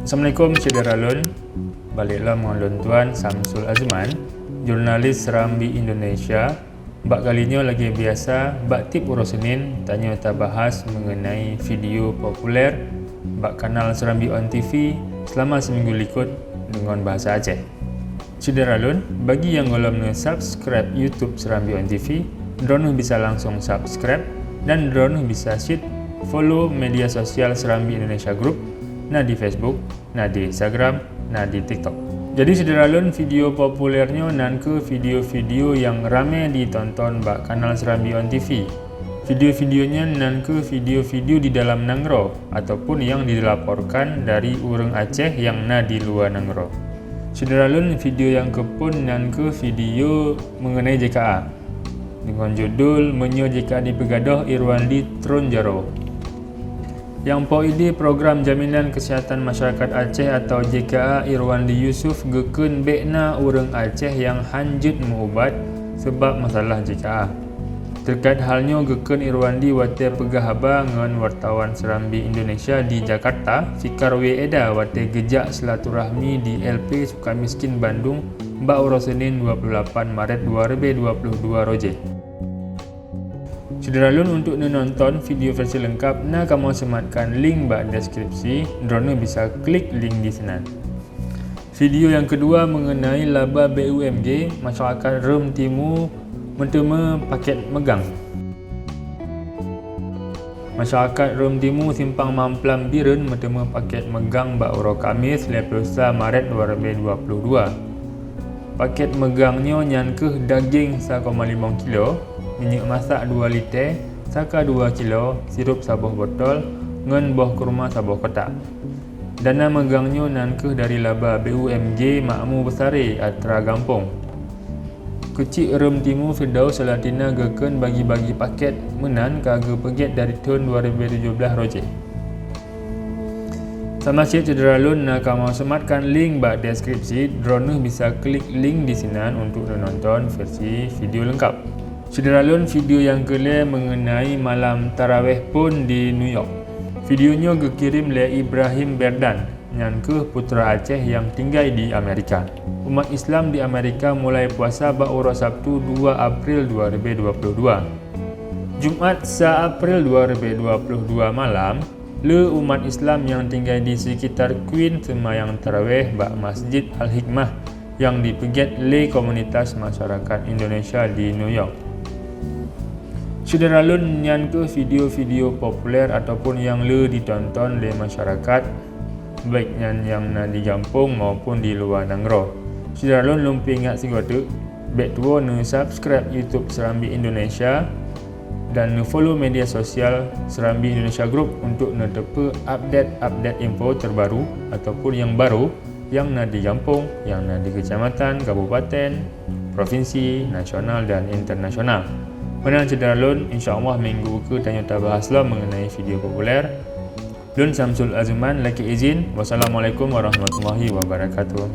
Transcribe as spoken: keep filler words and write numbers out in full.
Assalamualaikum syedara lôn. Balek lom ngon lôn tuan Samsul Azman, jurnalis Serambi Indonesia. Bak kali nyoe lagèe biasa, bak tiep uroe Senin, tanyoe tabahas mengenai video populer bak kanal Serambi On T V selama seminggu likot deungon bahasa Aceh. Syedara lôn, bagi nyang gohlom neu-subscribe YouTube Serambi On T V, droeneuh bisa langsung subscribe dan droeneuh bisa cit follow media sosial Serambi Indonesia Group, na di Facebook, na di Instagram, na di TikTok. Jadi syedara lôn, video populer nyoe nan kheueh video-video nyang ramè ditonton bak kanal Serambi On T V. Video-video nyan nan kheueh video-video di dalam nanggroe ataupun nyang dilaporkan dari ureueng Aceh nyang na di luwa nanggroe. Syedara lôn, video nyang keuphôn nan kheueh video mengenai J K A deungon judul Meunyoe J K A Dipeugadôh, Irwandi Tron Jaroe. Nyang po idé program jaminan kesehatan masyarakat Aceh atau J K A, Irwandi Yusuf geukheun bèk na ureueng Aceh nyang han jeuet meu-ubat seubab masalah J K A. Teukat hal nyoe geukheun Irwandi watèe peugah haba ngon wartawan Serambi Indonesia di Jakarta, Fikar W Eda, watèe geujak silaturahmi di L P Sukamiskin Bandung bak uroe Senin dua puluh lapan Maret dua ribu dua puluh dua rojèe. Syedara lôn, untuk neunonton video versi leungkap na kamoe seumatkan link bak deskripsi, droeneuh bisa klik link di sinan. Video nyang keudua mengenai laba B U M G, masyarakat Reum Timu meuteumé pakèt meugang. Masyarakat Reum Timu Simpang Mamplam Bireuen meuteumé pakèt meugang bak uroe Kamis lhèe ploh sa Maret dua ribu dua puluh dua. Pakèt meugang nyoe nyan kheueh dageng sa koma limong kilo, minyeuk masak dua liter, saka dua kilo, sirup saboh botol, ngon boh kurma saboh kotak. Dana meugang nyoe nan kheueh dari laba B U M G Makmu Beusaré Atra Gampông. Keuchik Reum Timu Firdaus Salatina geukheun bagi-bagi pakèt meunan ka geupeugèt dari thôn dua ribu tujoh blah rojèe. Sama cit syedara lôn, na kamoe seumatkan link bak deskripsi, droeneuh bisa klik link di sinan untuk neunonton versi video leungkap. Syedara lôn, video nyang keulhèe mengenai malam taraweh pon di New York. Video nyoe geukirém lé Ibrahim Berdan, nyan kheueh putra Aceh nyang tinggai di Amerika. Umat Islam di Amerika mulai puasa bak uroe Sabtu dua April dua ribu dua puluh dua. Jumat sa April dua ribu dua puluh dua malam, le umat Islam nyang tinggai di sekitar Queens seumayang taraweh bak Masjid Al-Hikmah nyang dipeugèt lé komunitas masyarakat Indonesia di New York. Syedara lôn, nyan kheueh video-video populer ataupun nyang le ditonton lé masyarakat, baik nyan nyang na di gampông maupun di luwa nanggroe. Syedara lôn, lôn peuingat sigoe teuk, bèk tuwoe neu-subscribe YouTube Serambi Indonesia dan neu-follow media sosial Serambi Indonesia Group untuk neuteupeue update-update info terbaru ataupun nyang barô nyang na di gampông, nyang na di keucamatan, kabupaten, provinsi, nasional dan internasional. Meunan syedara lôn, insya Allah minggu ukeue tanyoe tabahas lom mengenai video populer. Lôn Samsul Azuman lakèe izin. Wassalamualaikum warahmatullahi wabarakatuh.